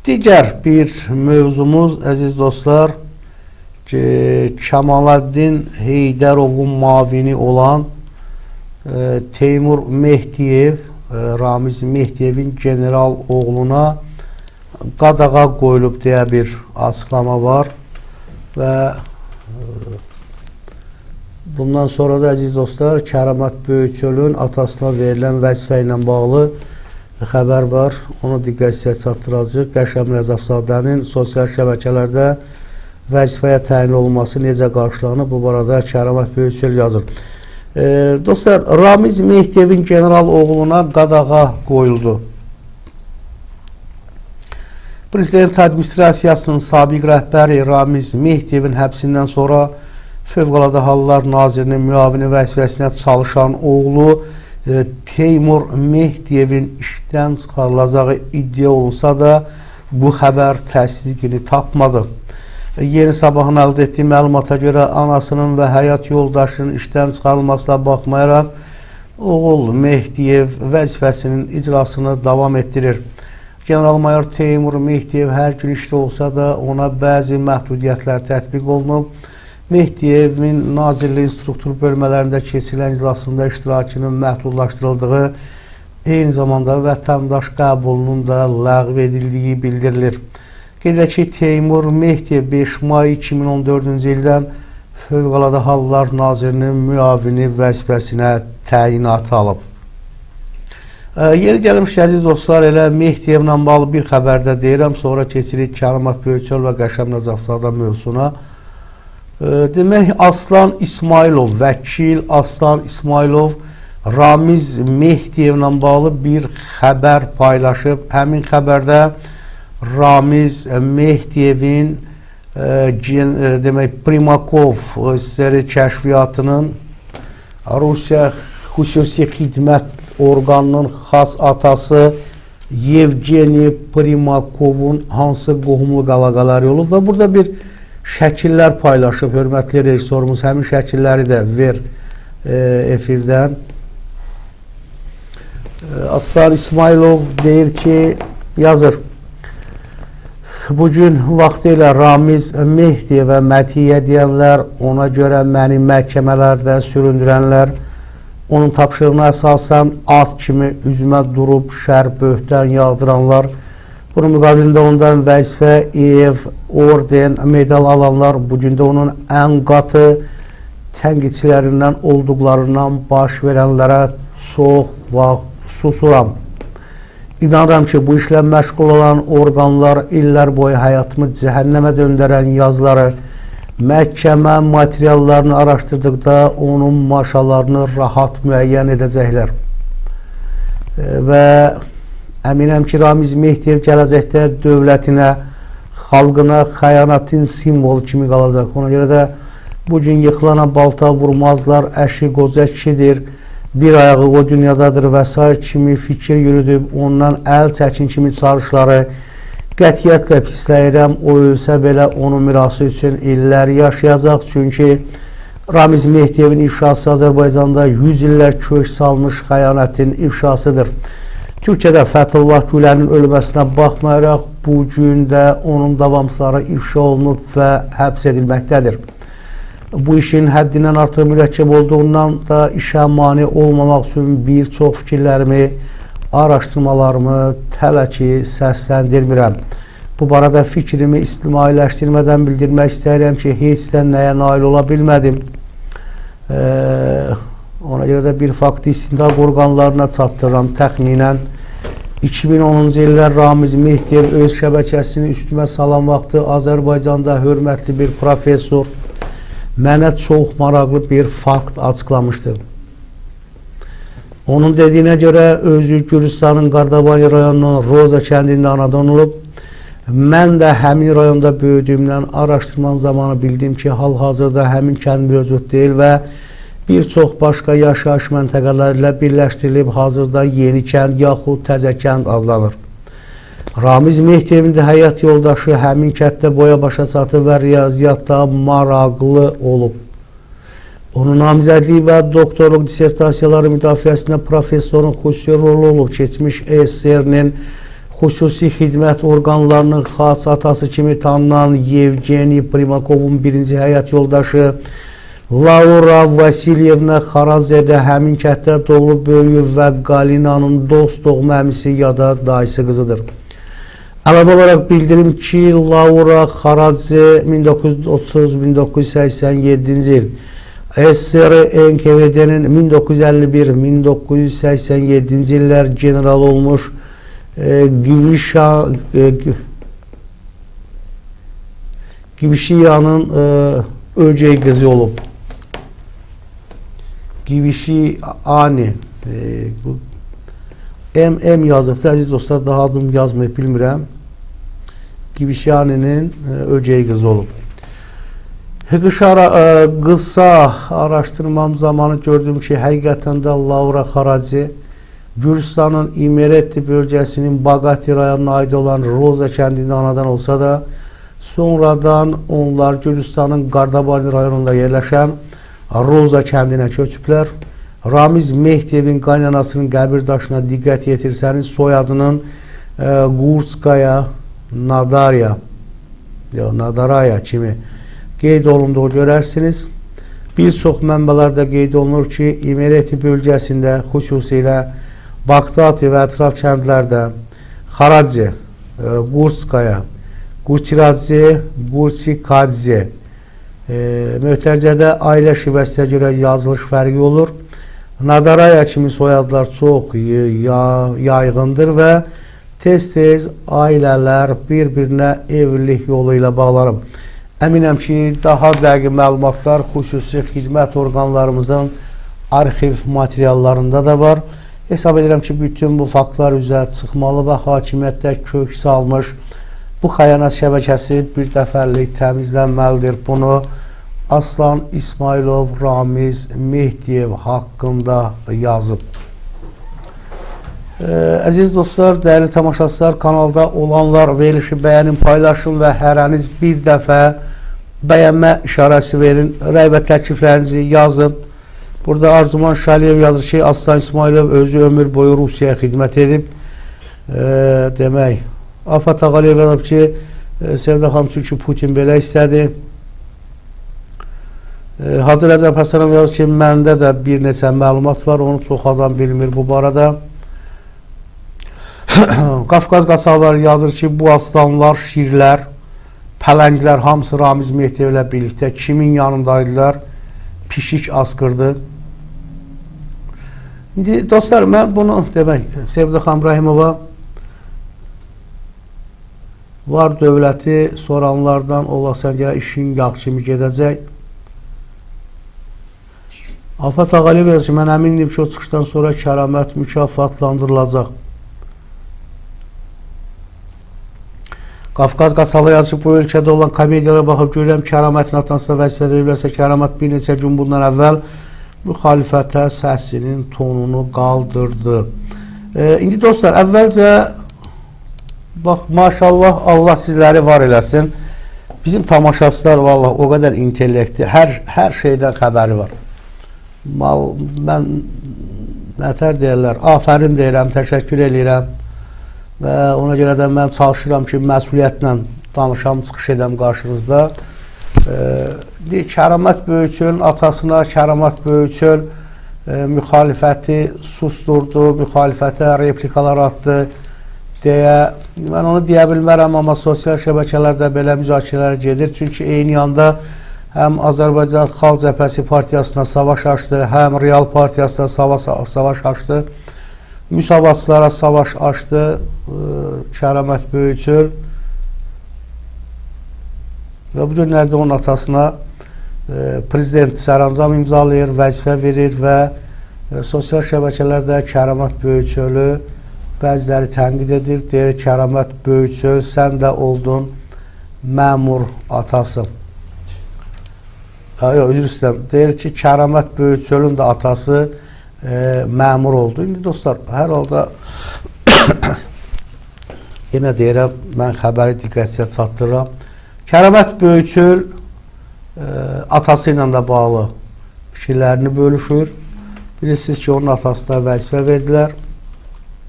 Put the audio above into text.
Digər bir mövzumuz, əziz dostlar, ki, Kamaləddin Heydərovun mavini olan Teymur Mehdiyev, Ramiz Mehdiyevin general oğluna qadağa qoyulub deyə bir açıqlama var və bundan sonra da, əziz dostlar, Kəramət Böyükçölün atasına verilən vəzifə ilə bağlı xəbər var. Onu diqqət sizə çatdıracaq. Qəşəm Nəcəfzadənin sosial şəbəkələrdə vəzifəyə təyin olunması necə qarşılanıb? Bu barədə Kəramət Böyükçöl yazır. Dostlar, Ramiz Mehdiyevin general oğluna qadağa qoyuldu. Prezident administrasiyasının sabiq rəhbəri Ramiz Mehdiyevin həbsindən sonra Fövqəladə Hallar Nazirinin müavini vəzifəsinə çalışan oğlu Teymur Mehdiyevin işdən çıxarılacağı iddia olunsa da bu xəbər təsdiqini tapmadı. Yeni Sabahın əldə etdiyi məlumata görə anasının və həyat yoldaşının işdən çıxarılmasına baxmayaraq oğul Mehdiyev vəzifəsinin icrasını davam etdirir. General-mayor Teymur Mehdiyev hər gün işdə olsa da ona bəzi məhdudiyyətlər tətbiq olunub. Mehdiyevin nazirliyin struktur bölmələrində keçirilən iclasında iştirakının məhdudlaşdırıldığı, eyni zamanda vətəndaş qəbulunun da ləğv edildiyi bildirilir. Qeyd edək ki, Teymur Mehdiyev 5 may 2014-cü ildən Fövqəladə Hallar Nazirinin müavini vəzifəsinə təyinatı alıb. Yeri gəlmiş, əziz dostlar, elə Mehdiyevlə bağlı bir xəbər də deyirəm, sonra keçirik Kəramat Böyükçöl və Qəşəm Nəcəfzadə mövzusuna. Demək, Aslan İsmailov, vəkil Aslan İsmailov Ramiz Mehdiyevlə bağlı bir xəbər paylaşıb. Həmin xəbərdə Ramiz Mehdiyevin demək, Primakov SSR kəşfiyyatının Rusiya xüsusi xidmət orqanının xas atası Yevgeni Primakovun hansı qohumluq əlaqələri olub və burada bir şəkillər paylaşıb. Hörmətli rejissorumuz, həmin şəkilləri də ver efirdən. Aslan İsmailov deyir ki, yazır, bugün vaxtilə Ramiz Mehdiyevə mətiyyə deyənlər, ona görə məni məhkəmələrdə süründürənlər, onun tapşırığına əsasən at kimi üzümə durub şər böhtən yağdıranlar, bunun müqabilində ondan vəzifə, ev, orden, medal alanlar bugün də onun ən qatı tənqidçilərindən olduqlarından baş verənlərə çox vaxt susuram. İnanıram ki, bu işlə məşğul olan orqanlar illər boyu həyatımı cəhənnəmə döndərən yazıları, məhkəmə materiallarını araşdırdıqda onun maşalarını rahat müəyyən edəcəklər. Və əminəm ki, Ramiz Mehdiyev gələcəkdə dövlətinə, xalqına xəyanətin simvolu kimi qalacaq. Ona görə də bugün yıxılana balta vurmazlar, əşi qoca kişidir, bir ayağı o dünyadadır və sair kimi fikir yürüdüb, ondan əl çəkin kimi çağırışları qətiyyətlə pisləyirəm. O ölsə belə onun mirası üçün illər yaşayacaq. Çünki Ramiz Mehdiyevin ifşası Azərbaycanda 100 illər kök salmış xəyanətin ifşasıdır. Türkiyədə Fəthullah Gülənin ölməsinə baxmayaraq, bu gün də onun davamçıları ifşa olunub və həbs edilməkdədir. Bu işin həddindən artıq mürəkkəb olduğundan da işə mane olmamaq üçün bir çox fikirlərimi, araşdırmalarımı hələ ki səsləndirmirəm. Bu barədə fikrimi ictimailəşdirmədən bildirmək istəyirəm ki, heç də nəyə nail ola bilmədim. Ona görə də bir faktı istintaq orqanlarına çatdırıram. Təxminən 2010-cu illər Ramiz Mehdiyev öz şəbəkəsini üstümə salan vaxtı Azərbaycanda hörmətli bir professor mənə çox maraqlı bir fakt açıqlamışdı. Onun dediyinə görə özü Gürcüstanın Qardabani rayonunun Roza kəndində anadan olub. Mən də həmin rayonda böyüdüyümdən araşdırmam zamanı bildim ki, hal-hazırda həmin kənd mövcud deyil və bir çox başqa yaşayış məntəqələri ilə birləşdirilib, hazırda Yeni kənd yaxud Təzə kənd adlanır. Ramiz Mehdiyevin də həyat yoldaşı həmin kənddə boya başa çatıb və riyaziyyatda maraqlı olub. Onun namizədliyi və doktorluq dissertasiyaları müdafiəsində professorun xüsusi rolu olub. Keçmiş SSR-nin Xüsusi xidmət orqanlarının xaç atası kimi tanınan Yevgeni Primakovun birinci həyat yoldaşı Laura Vasilyevna Xaradze də həmin kənddə doğulub böyüyüb və Qalinanın dost doğma əmisi ya da dayısı qızıdır. Əlavə olaraq bildirim ki, Laura Xaradze 1930-1987-ci il SSR NKVD-nin 1951-1987-ci illər generalı olmuş Gvişiyanın ögey qızı olub. Gvişiani MM yazıbdır. Əziz dostlar, daha adım yazmayıb bilmirəm. Gvişianinin ögey qızı olub. Qısa araşdırmam zamanı gördüm ki, həqiqətən də Laura Xaradze Gürcistanın İmereti bölgəsinin Baqati rayonuna aid olan Roza kəndində anadan olsa da, sonradan onlar Gürcistanın Qardabani rayonunda yerləşən Roza kəndinə köçüblər. Ramiz Mehdiyevin qaynanasının qəbir daşına diqqət yetirsəniz, soyadının Qurtskaya Nadaraya kimi qeyd olunduğu görərsiniz. Bir çox mənbələrdə qeyd olunur ki, İmereti bölgəsində xüsusilə Bagdati və ətraf kəndlərdə Xaradze, Qurtskaya, Qurçiradze, Qurçikadze mötərizədə ailə şivəsinə görə yazılış fərqi olur. Nadaraya kimi soyadlar çox yayğındır və tez-tez ailələr bir-birinə evlilik yolu ilə bağlanıb. Əminəm ki, daha dəqiq məlumatlar xüsusi xidmət orqanlarımızın arxiv materiallarında da var. Hesab edirəm ki, bütün bu faktlar üzə çıxmalı və hakimiyyətdə kök salmış bu xəyanət şəbəkəsi bir dəfəlik təmizlənməlidir. Bunu Aslan İsmailov Ramiz Mehdiyev haqqında yazıb. Əziz dostlar, dəyərli tamaşaçılar, kanalda olanlar verilişi bəyənin, paylaşın və hərəniz bir dəfə bəyənmə işarəsi verin, rəy və təkliflərinizi yazın. Burada Arzuman Şaliyev yazır ki, Aslan İsmailov özü ömür boyu Rusiyaya xidmət edib. Demək, Afat Ağaliyev yazıb ki, Sevda xanım, çünki Putin belə istədi. Hacı Rəcəb Həsənov yazır ki, məndə də bir neçə məlumat var, onu çox adam bilmir bu barədə. Qafqaz qaçaqları yazır ki, bu aslanlar, şirlər, pələnglər hamısı Ramiz Mehdiyevlə birlikdə kimin yanındaydılar? Pişik asqırdı. İndi dostlar, mən bunu demək, Sevda xanım Rahimova var dövləti soranlardan olasan gələ işin yağ kimi gedəcək. Afət Ağaliyev yazır ki, mən əmindim ki, o çıxışdan sonra kəramət mükafatlandırılacaq. Qafqaz Qasalı yazır ki, bu ölkədə olan komediyalara baxıb görürəm, kəramətin atasına vəzifə veriblərsə, kəramət bir neçə gün bundan əvvəl müxalifətə səsinin tonunu qaldırdı. İndi dostlar, əvvəlcə bax, maşallah, Allah sizləri var eləsin. Bizim tamaşaçılar vallah o qədər intellektli, hər şeydən xəbəri var. Mən nətər deyirlər, afərin deyirəm, təşəkkür eləyirəm və ona görə də mən çalışıram ki, məsuliyyətlə danışam, çıxış edəm qarşınızda. Kəramət Böyükçölün atasına Kəramət Böyükçöl müxalifəti susturdu, müxalifətə replikalar atdı deyə mən onu deyə bilmərəm, amma sosial şəbəkələrdə belə müzakirələr gedir. Çünki eyni anda həm Azərbaycan Xalq Cəbhəsi Partiyasına savaş açdı, həm Real Partiyasına savaş açdı, müsavatçılara savaş açdı Kəramət Böyükçöl və bu günlərdə onun atasına prezident sərəncam imzalayır, vəzifə verir və sosial şəbəkələrdə Kəramət Böyükçölü bəziləri tənqid edir, deyir Kəramət Böyükçöl, sən də oldun məmur atası. Yox, üzr istəyirəm. Deyir ki, Kəramət Böyükçölün də atası məmur oldu. İndi dostlar, hər halda yenə deyirəm, mən xəbəri diqqətinizə çatdırıram. Kəramət Böyükçöl atası ilə də bağlı fikirlərini bölüşür. Bilirsiniz ki, onun atasına vəzifə verdilər.